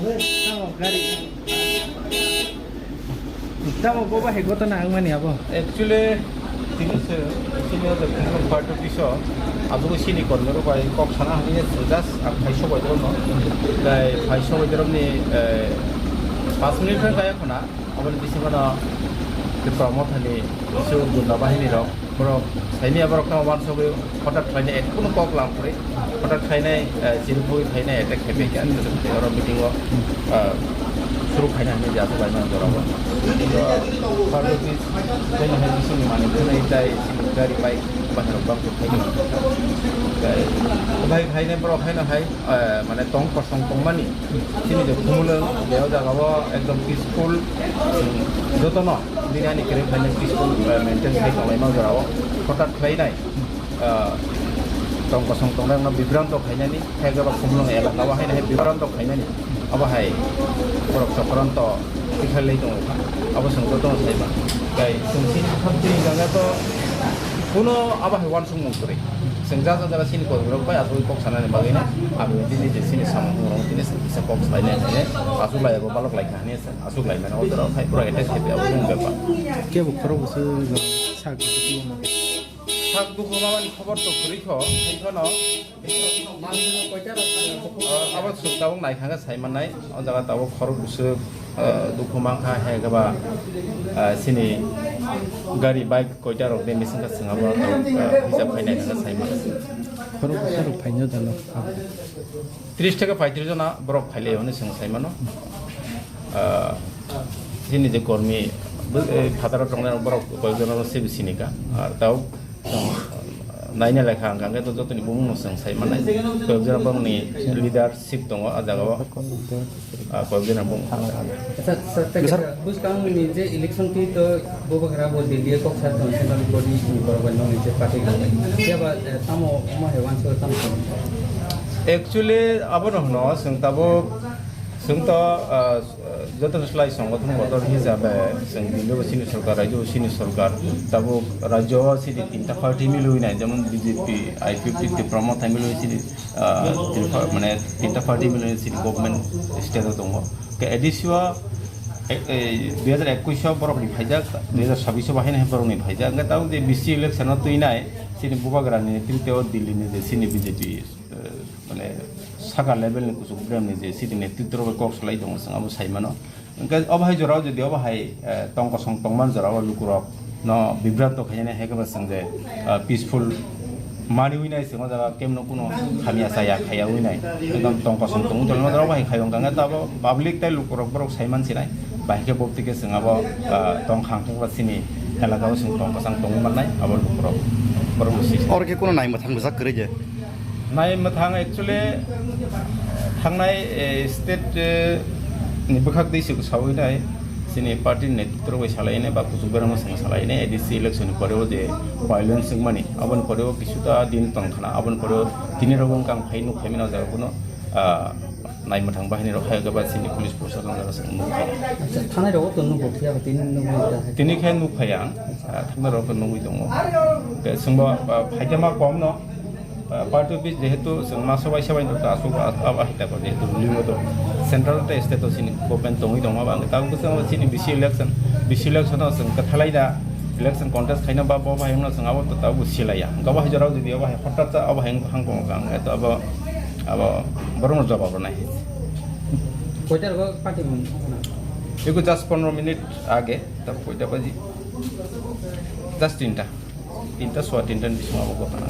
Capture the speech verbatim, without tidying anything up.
Tamo gari. Tamo boba hai gotona ang mani abo. Actually, tini se, tini o the Khumulwng party office o abo sini kormero bai kok sana hini se just ang phai sobai doro no. Dai phai sobai doro ni, eh, pas minute khan kaya khona. Aboni bisingo no Tipra Mothani kisu gunda bahini rok, borok saini borok no wansugwi hotat khlainai, ek kunu kok lam kwrwi hotat khlainai, eh, chirigwi phainai, attack khaimai khe, ani oro meeting o, eh, suru khaina hinwi jasuk laimani jorao. Party office khaina hai bisingni manwi khwnai tai chini gari bike baharok bangkuk khaimani. Tai bike khainai borok khaina hai, eh, mane tong kosong tongmani. Chini je Khumulwng, beo jaga o ekdom peaceful, um, jotono bini ani kwrwi khainai peaceful, uh, maintain khai tonglaima jora o. Hotat khlainai, uh, tong kosong tongnai wngno bibranto khainani, khe eba Khumulwng elaka o haino hai bibranto khainani. Abo hai borok chokranto tikhalai tongo kha. Abo chwng jotono saiba. Tai chwng chini khamtini jaga to kuno abo hai uansukmung kwrwi. Chwng ja ja jaga chini kokrok bai asugwi kok sanani bagwi no ang bini je chini samung rok tini chwng kisa kok salainai hinwi aswk lai abo balok lai kha hinwi chwng aswk lai mano o jora khai pura attack khai abo bung bepar. Kebo khorok bwswk sak. Sak dukhu mamani khobor to kwrwi kho, hai phano, ah, abo chwng tabuk nai kha khe sai mannai, o jaga tabuk khorok bwswk, ah, dukhu man kha, hai khe ba, ah, chini gari bike koita rok de missing kha chwng abo, ah, hisab khai nai kha khe sai mannai. Khorok bwswk rok phaino da no? Tris theke paitris jona borok phailai hwnwi chwng sai mano. Ah, chini je kormi, bo-, eh, phataro tongnai borok koyekjona se bo sini kha. Ar tao chwng naina lekha hwnkha hwnkhe to jotoni bumung no chwng sai mannai. Koyekjona borokni leadership tongo ah jagao. Ah, koyekjona bumung. Sir, sir, thank you, sir. Bwskangni je election twi to Bubagra bo Delhi o kok sa tong central body ni borok bai nongni je party kok. Phiya ba, eh, tamo omo hai wansuk tamo tamo? Actually, abono hwno, chwng tabuk, chwng to, ah, joto slai songothon bodol hisabe, chwng Delhi o chini sorkar, rajyo o chini sorkar, tabuk rajyo o chini tinta party milwi nai, jemon B J P, I P F T, Tipra Motha milwi chini, ah, Tripura, mane tinta party milwi chini government state o tongo. Ke A D C o, e, e, dui hajar ekush o borok ni phaijak, dui hajar sabbish o bahai nai borok ni phaijak. Hwnkhe tabuk je B C election o twi nai, chini Bubagra ni netritwo o Delhi ni je chini B J P, eh, mane saka level ni kuchuk brem ni je chini netritwo rok kok salai tongo, chwng abo sai mano. Hwnkhe obo hai jorao jodi obo hai, eh, tong kosong tongman jorao lukurok no bibranto khainani hai khe bo chwng je, ah, peaceful maniwi nai chwng o jaga kemno kuno hamya chaya khaya wi nai ekdom tong kosong tongwi tongma jorao bai khai wng kha tabo public tei lukurok borok sai man sinai bai khe bo tike chwng abo, ah, tong khang thang ba chini elaka o chwng tong kwchang tongwi mannai abo lukurok borok bo si. Oro khe kuno nai mwthang bwsak kwrwi je. Nai mwthang actually thangnai, eh, state, eh, ni bwkhak twi se sawi nai chini party ni netrok bai salai nai ba kuchuk berama swng salai nai A D C election ni pore o je violence wngmani aboni pore o kisu ta din tong khna aboni pore o tini rok wng kang phai nuk phai mano jaga kuno, ah, nai mwthang bahini rok hai ba chini police proshashan jaga swng nuk phai. Acha, thanai rok to nuk phai ya, tini nuk phai ya. Tini khe nuk phai ang, ah, thangnai rok to nugwi tongo. Ke swngbo, ah, phaikhe ma kom no. Ah, party office jehetu chwng ma sobai sobai no ta asuk abo hai ta jehetu ruling o to central tei state o chini government tongwi tongma ba ang ta bwskango chini B C election, B C election o chwng kwthalai da election contest khaina ba bo bai wngno chwng abo to ta bo silai ya. Hwnkhe bo hai jorao jodi abo hai hotat ta abo hai wngkha ang to abo, abo borok no jawab rwnai. Koita rogo party mung? Eko just pondro minute age, ta koita baji? Just tinta. Tinta, sowa tinta ni bisingo abo ghotona.